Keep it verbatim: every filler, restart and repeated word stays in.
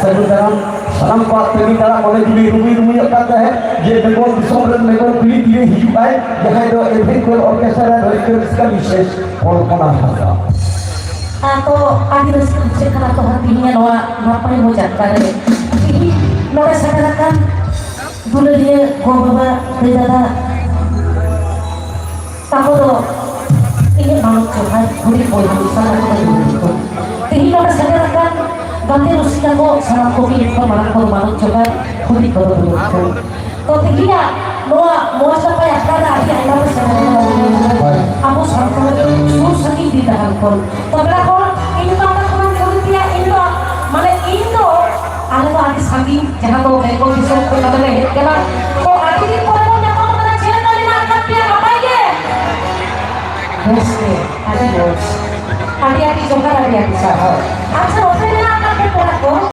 ᱥᱟᱹᱜᱩᱱ ᱫᱟᱨᱟᱢ᱾ ᱥᱟᱱᱟᱢ ᱠᱚᱣᱟᱜ ᱛᱟᱹᱜᱤ ᱛᱟᱲᱟᱜ ᱢᱚᱱᱮ ᱡᱤᱣᱤ ᱨᱩᱢᱩᱭ ᱨᱩᱢᱩᱭᱚᱜ ᱠᱟᱱ ᱛᱟᱦᱮᱸᱫ ᱡᱮ ᱵᱮᱝᱜᱚᱞ ᱫᱤᱥᱚᱢ ᱨᱮᱱ ᱵᱮᱝᱜᱚᱞ ᱯᱤᱲᱤ ᱛᱤᱨᱮ ᱦᱤᱡᱩᱜ ᱟᱭ, ᱡᱟᱦᱟᱸᱭ ᱫᱚ ᱮᱵᱷᱮᱱ ᱠᱚᱭᱮᱞ ᱚᱨᱠᱮᱥᱴᱨᱟ ᱨᱮ ᱨᱟᱹᱥᱠᱟᱹ ᱨᱟᱹᱥᱠᱟᱹ ᱵᱤᱥᱮᱥ ᱠᱚᱞᱯᱚᱱᱟ ᱦᱟᱸᱥᱫᱟ᱾ ᱟᱫᱚ ᱟᱹᱰᱤ ᱨᱟᱹᱥᱠᱟᱹ ᱵᱩᱡᱷᱟᱹᱜ ᱠᱟᱱᱟ ᱛᱚ, ᱛᱮᱦᱮᱧ ᱱᱚᱣᱟ ᱱᱟᱯᱟᱭ ᱢᱚᱡᱽ ᱟᱠᱷᱲᱟ ᱨᱮ ᱛᱮᱦᱮᱧ ᱱᱚᱰᱮ ᱥᱮᱴᱮᱨ ᱟᱠᱟᱱ ᱫᱩᱞᱟᱹᱲᱤᱭᱟᱹ ᱜᱚ ᱵᱟᱵᱟ, ᱫᱟᱹᱭ ᱫᱟᱫᱟ, ᱛᱟᱠᱚ ᱫᱚ ᱤᱧᱟᱹᱜ ᱢᱟᱱᱚᱛ ᱡᱚᱦᱟᱨ, ᱦᱩᱰᱤᱧ ᱵᱚᱭᱦᱟ ᱢᱤᱥᱨᱟ ᱛᱟᱠᱚ ᱫᱚ ᱡᱚᱦᱟᱨ ᱠᱚ᱾ ᱛᱮᱦᱮᱧ ᱱᱚᱰᱮ ᱥᱮᱴᱮᱨ ᱟᱠᱟᱱ ᱜᱟᱛᱮ ᱨᱩᱥᱤᱠᱟ ᱠᱚ, ᱥᱟᱱᱟᱢ ᱠᱚᱜᱮ ᱤᱧ ᱠᱷᱚᱱ ᱢᱟᱨᱟᱝ ᱠᱚᱫᱚ ᱢᱟᱱᱚᱛ ᱡᱚᱦᱟᱨ, ᱦᱩᱰᱤᱧ ᱠᱚᱫᱚ ᱫᱩᱞᱟᱹᱲ ᱠᱚ᱾ ᱛᱚ ᱛᱮᱦᱮᱧᱟᱜ ᱱᱚᱣᱟ ᱢᱚᱸᱡᱽ ᱱᱟᱯᱟᱭ ᱟᱠᱷᱲᱟ ᱨᱮ ᱟᱹᱰᱤ ᱟᱭᱢᱟ ᱯᱮ ᱥᱮᱴᱮᱨ ᱟᱠᱟᱱᱟ᱾ ᱦᱳᱭ᱾ ᱟᱵᱚ ᱥᱟᱱᱛᱟᱲ ᱥᱩᱨ ᱥᱟᱺᱜᱤᱧ ᱫᱤᱱ ᱰᱟᱦᱟᱨ ᱠᱷᱚᱱ᱾ ᱛᱚ ᱯᱮᱲᱟ ᱠᱚ, ᱤᱧ ᱫᱚ ᱟᱯᱮ ᱠᱷᱚᱱ ᱠᱩᱞᱤ ᱯᱮᱭᱟ, ᱤᱧ ᱫᱚ, ᱢᱟᱱᱮ ᱤᱧ ᱫᱚ, ᱟᱞᱮ ᱫᱚ ᱟᱹᱰᱤ ᱥᱟᱺᱜᱤᱧ, ᱡᱟᱦᱟᱸ ᱫᱚ ᱵᱮᱝᱜᱚᱞ ᱫᱤᱥᱚᱢ ᱠᱷᱚᱱ ᱟᱞᱮ ᱞᱮ ᱦᱮᱡ ᱠᱟᱱᱟ᱾ ᱛᱚ ᱟᱹᱰᱤ ᱫᱤᱱ ᱯᱚᱨᱮ ᱵᱚᱱ ᱧᱟᱯᱟᱢ ᱠᱟᱱᱟ, ᱪᱮᱫ ᱞᱮᱠᱟ ᱢᱮᱱᱟᱜ ᱟᱠᱟᱫ ᱯᱮᱭᱟ? ᱱᱟᱯᱟᱭ ᱜᱮ? ᱵᱮᱥ ᱜᱮ, ᱟᱹᱰᱤ ᱢᱚᱡᱽ᱾ ᱟᱹᱰᱤ ᱟᱹᱰᱤ ᱡᱚᱦᱟᱨ, ᱟᱹᱰᱤ ᱟᱹᱰᱤ ᱥᱟᱨᱦᱟᱣ᱾ ᱟᱪᱪᱷᱟ, ᱱᱚᱛᱮ